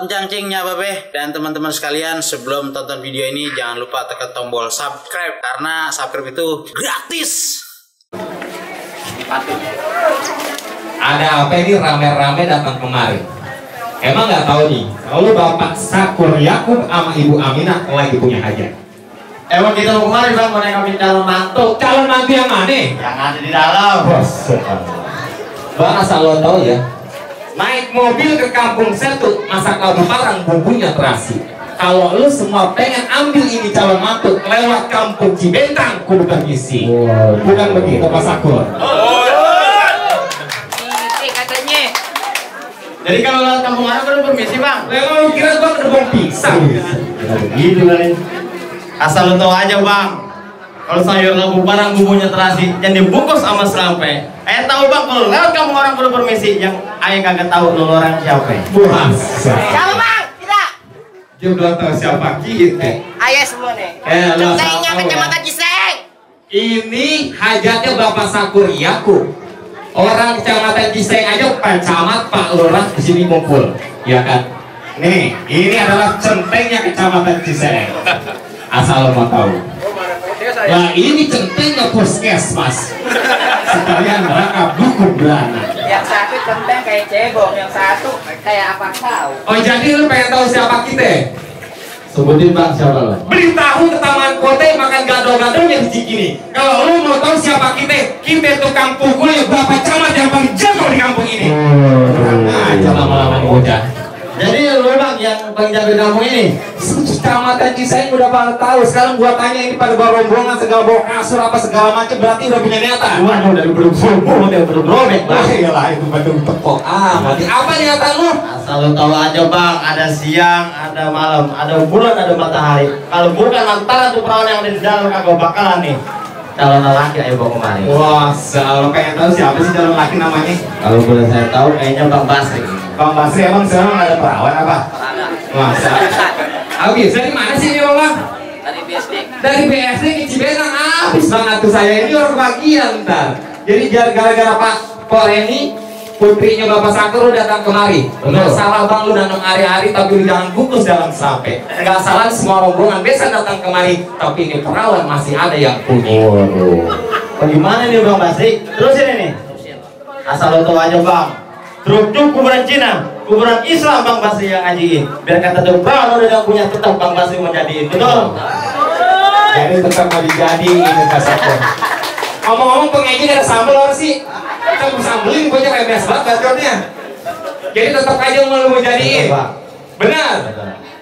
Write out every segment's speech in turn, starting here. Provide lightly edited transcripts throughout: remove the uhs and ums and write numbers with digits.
Cangcingnya Babe dan teman-teman sekalian, sebelum tonton video ini jangan lupa tekan tombol subscribe karena subscribe itu gratis. Ada apa ini rame-rame datang kemari? Emang nggak tahu nih kalau Bapak Sakur Yakub sama Ibu Aminah lagi punya hajat? Emang kita mau kemari bang, mau nengokin calon mantu. Calon mantu yang mana? Yang ada di dalam. Bang asal lo tahu ya, naik mobil ke kampung Setu masak labu parang bumbunya terasi. Kalau lu semua pengen ambil ini calon mantu lewat kampung Cibentang kudu permisi. Bukan begitu Pak Sakur? Katanya. Jadi kalau lewat kampung mana perlu permisi bang? Memang lu kira gua gerbong pisang? Gitu kali. Asal lu tahu aja bang, kalau sayur labu parang bumbunya terasi yang dibungkus sama selampe. Tahu bang, kalau lewat kampung orang perlu permisi, yang ayah kagak tahu lu orang siapa? Buas. Siapa bang? Tidak. Dia belum tahu siapa kita. Ayah semua nih. Lo Cengcengnya kecamatan Ciseng. Ini hajatnya Bapak Sakur Yakub. Orang kecamatan Ciseng aja Pak Camat, Pak Lurah di sini kumpul, ya kan? Nih, ini adalah centengnya kecamatan Ciseng. Asal lo mau tahu. Nah ini centengnya puskesmas. Sekalian merangkap dukun beranak. Yang satu centeng kayak cebong, yang satu kayak apa tahu. Oh jadi lu pengen tahu siapa kita? Sebutin bang siapa lo? Beli tahu ke Taman Kota makan gado-gadonya di Cikini. Kalau lu mau tahu siapa kita tukang pukulnya Bapak Camat yang paling jago di kampung ini. Nah, jangan lama-lama bocah. Jadi lu bang yang paling jago di kampung ini? Kecamatan Ciseng udah pada tahu. Sekarang gua tanya ini pada bawa rombongan segala bawa kasur apa segala macam, berarti udah punya niatan. Waduh dari berubah dari berobek bang. Iyalah itu betul tepok. Berarti apa niatan lu? Asal lu tahu aja bang, ada siang, ada malam, ada bulan, ada matahari. Kalau bukan antara tuh perawan yang ada di dalam kagak bakalan nih calon laki ayo bawa kemari. Wah, lo pengen tahu siapa sih calon laki namanya? Kalau boleh saya tahu kayaknya Bang Basri. Bang Basri emang sekarang ada perawan apa? Masa? Habis dari mana sih ini Bang? Dari BSD. Dari BSD ke Cibentang. Habis banget tuh saya ini orang bagian ntar. Jadi gara-gara Pak Reni putrinya Bapak Sakur datang kemari. Nggak salah bang, lu nanam hari-hari tapi lu jangan bungkus dalam sape. Nggak salah semua rombongan biasa datang kemari, tapi ini perawan masih ada yang punya. Waduh. Bagaimana nih Bang Basri? Terusin ini. Asal lo tahu aja bang. Truk kuburan Cina, kuburan Islam Bang Basri yang ngajiin. Biar kata tuh perawan udah yang punya tetap Bang Basri mau jadiin, betul? Jadi tetap mau dijadiin Bapak Sakur. Ngomong-ngomong pengajian ada sambal apa sih? Kita mau sambelin bocah kayak biasa banget backgroundnya. Jadi tetap aja mau jadiin. Benar.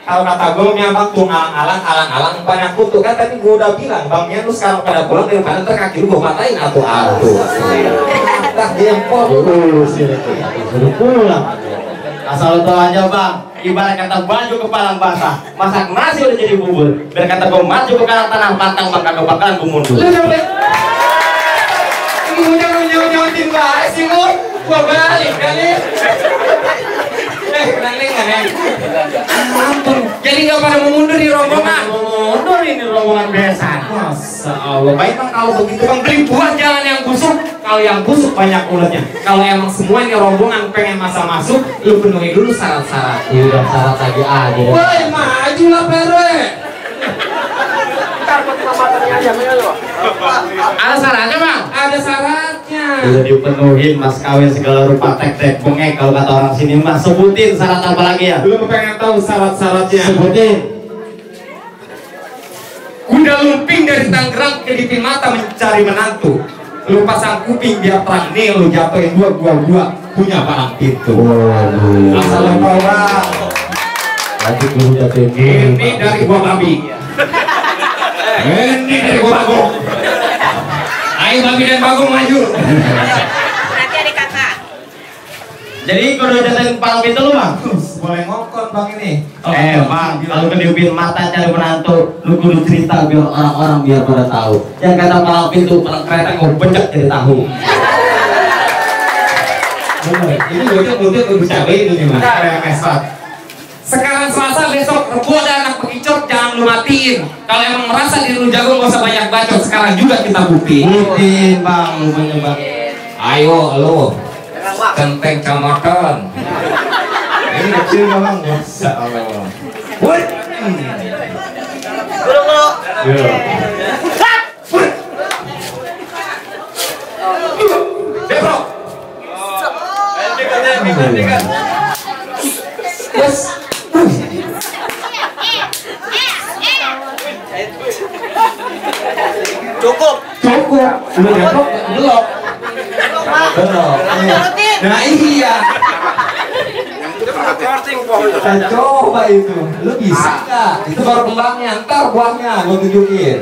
Kalau kata gue punya bang tuh alang-alang banyak kutu kan tadi gue udah bilang bangnya lu sekarang pada pulang daripada ntar kaki lu gue patahin atuh. Tak dia yang fokus suruh pulang. Asal lo tahu aja bang, ibarat kata baju kepalang basah, masak nasi udah jadi bubur. Biar kata gue maju ke kanan tanah pantang bang kagak bakalan gue mundur. Ini udah nyawa-nyawatin bahas sih Mur. Gua balik kali. Neng. Ampun. Jadi nggak pada mau mundur di rombongan. Mundur ini rombongan biasa. Masa Allah. Baik bang kalau begitu bang beli buah jangan yang busuk. Kalau yang busuk banyak ulatnya. Kalau emang semua ini rombongan pengen masa masuk, lu penuhi dulu syarat-syarat. Iya udah syarat lagi aja. Woi maju lah Perwe. Ada syaratnya bang? Ada syaratnya. Udah dipenuhin mas kawin segala rupa tek bengek kalau kata orang sini mas. Sebutin syarat apa lagi ya? Lu pengen tahu syarat-syaratnya? Sebutin. Kuda lumping dari Tangerang ke Dipin Mata mencari menantu. Lu pasang kuping biar terang nih lu jatuhin gua punya palang pintu. Waduh. Asal lu tahu bang. Lagi dulu jatuhin. Ini dari gua babi. Ini dari gua bagong. Ayo babi dan bagong maju. Nanti ada kakak. Jadi kalau udah jatuhin palang pintu lu bang? Boleh ngokon bang ini. Bang, kalau kedipin mata cari menantu, lu kudu cerita biar orang-orang biar pada tahu. Yang kata palang pintu, palang kereta mau becek jadi tahu. Ini bocah kudu cabai itu nih mas. Mesot. Sekarang Selasa, besok Rebo ada anak pengicot, jangan lu matiin. Kalau emang merasa diri lu jago gak usah banyak bacot. Sekarang juga kita buktiin. Buktiin bang, punya bang. Ayo lu, centeng camatan. Ini kecil memang. Masya Allah. Woi. Guru. Bro. Yes. Cukup. Lu depok belum? Belum. Nah iya. Coba itu, lu bisa nggak? Itu baru kembangnya, ntar buahnya gua tunjukin.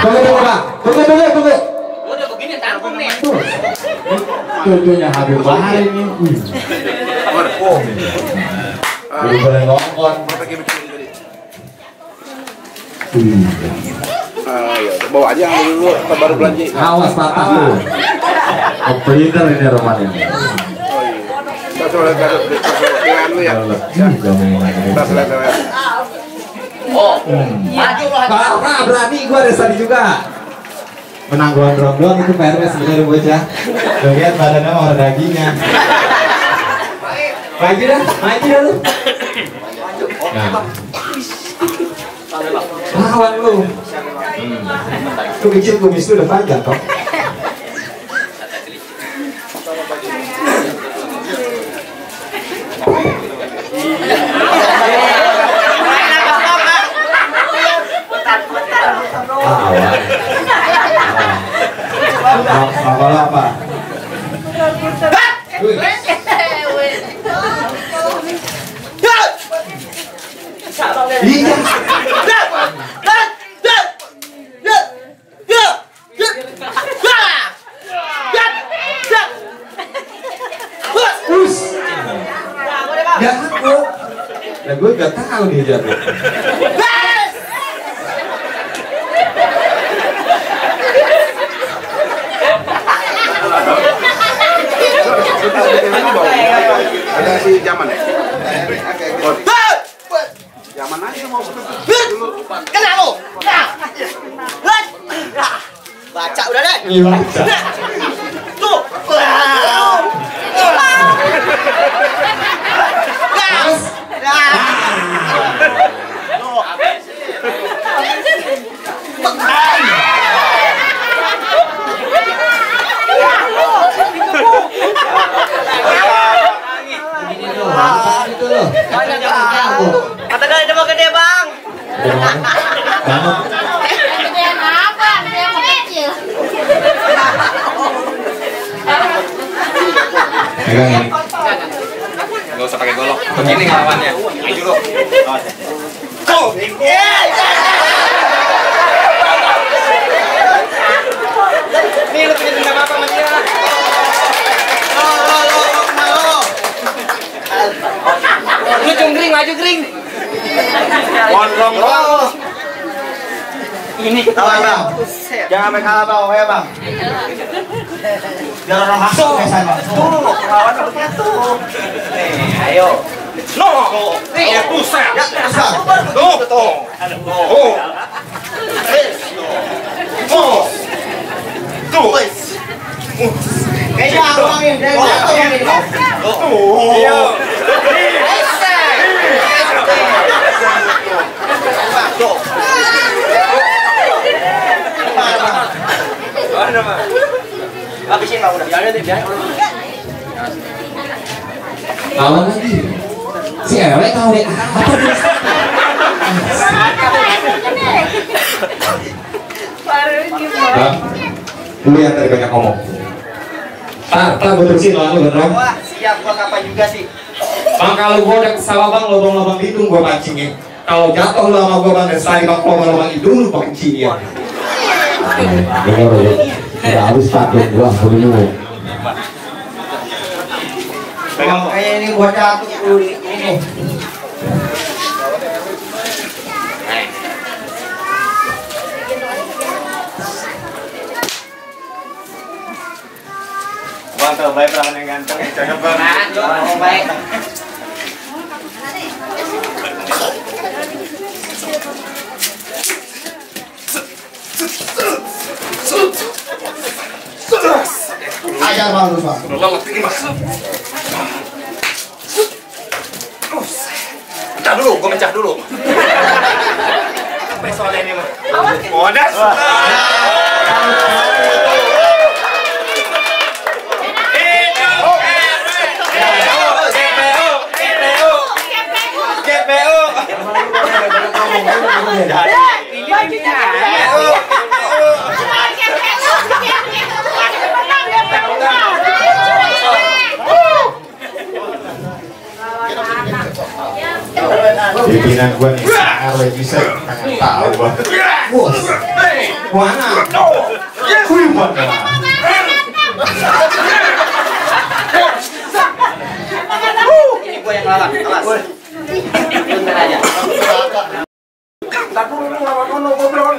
Tunggu bang, tunggu. Udah begini tanggung nih. Tujuhnya Habib Bahar ini. Udah boleh ngomong. Ayo, bawa aja dulu, baru belanja. Awas patah lu. Pinter ini romannya. Kita dengan lu ya. Oh, maju loh. Karena berani gua dari tadi juga. Menang gondrong doang itu PRW sebenarnya bocah. Tuh lihat badannya mau ada dagingnya. Maju dah lu. Nah. Lawan lu. Tuh kecil kumis lu udah panjang kok. Apa? Iya. Ya aku. Nah gue gak tahu dia jatuh. Ada si Jaman ya? Jaman aja mau dulu. Kena lu. Baca udah deh. Iya baca. Tuh. Gas. Itu loh. Katakan ada mau gede bang. Bangun. Gedean apa? Gedean kecil. Pegang ini. Gak usah pakai golok. Begini ngelawannya. Maju lu. Nih lu punya dendam apa sama dia? Lu cungkring, maju kring. Gondrong doang. Ini Bang. Jangan sampai kalah bang, ya bang. Jangan orang masuk ke sana. Tuh, lawan begitu. Nih, ayo. No. Ya buset. Tuh. Tuh. Kayaknya abangin, habisin bang udah. Biarin deh, biarin. Lawan lagi. Si Ewe tahu deh apa dia. Bang, lu yang tadi banyak ngomong. Tar gue terusin lawan lu beneran. Wah, siap gua kapan juga sih. Bang kalau gua udah kesawah bang lubang-lubang hidung gua pancingin. Kalau jatuh lu sama gua bang dan sekali bang lubang-lubang hidung lu pancing dia. Dengar ya, udah harus takut gua dulu. Bang, kayak ini gua jatuh dulu ini. Bang, terbaik perawan yang ganteng. Cakep banget. Nah, baik. Ajar bang, bang. Udah lewat ini mas. Gue mecah dulu. Sampai soalnya ini mah. Modas. Pimpinan gue nih, RW bisa pengen tahu gue. Bos, mana? Wih, mana? Ini gue yang lawan, awas. Bentar aja. Tapi lu lawan ono goblok.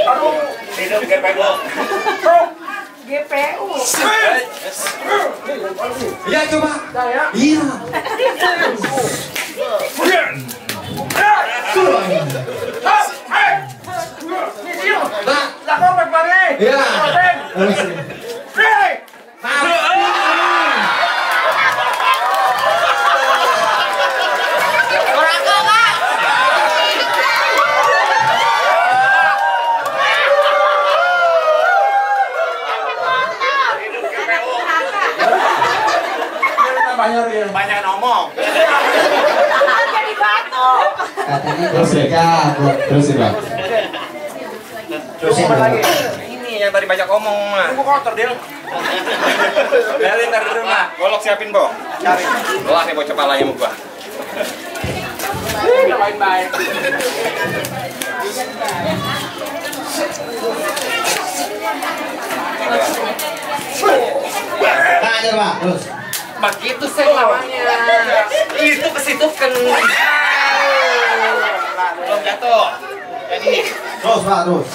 Aduh, Hidup GPU. GPU. Ya coba. Iya. Iya. Banyak ngomong. Jadi batu. Terus ya, terusin bang. Terusin lagi. Ini yang tadi banyak ngomong mah. Gue kotor dia. Dari ntar dulu mah. Golok siapin Bo. Cari. Golok nih bocah palanya mau gua. Baik-baik. Nah, aja Pak, terus. Begitu saya lawannya. Itu ke situ kan. Belum jatuh. Jadi Terus Pak, terus.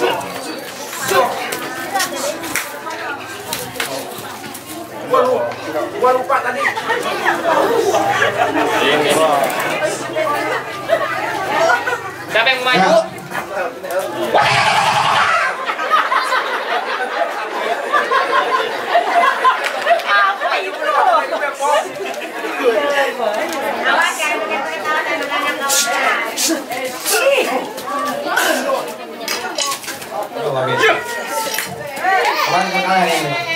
gua lupa tadi. siapa yang mau maju? Apa itu? Awas jangan pakai ketawa dan anak kawan. Apaan yang kalah ini?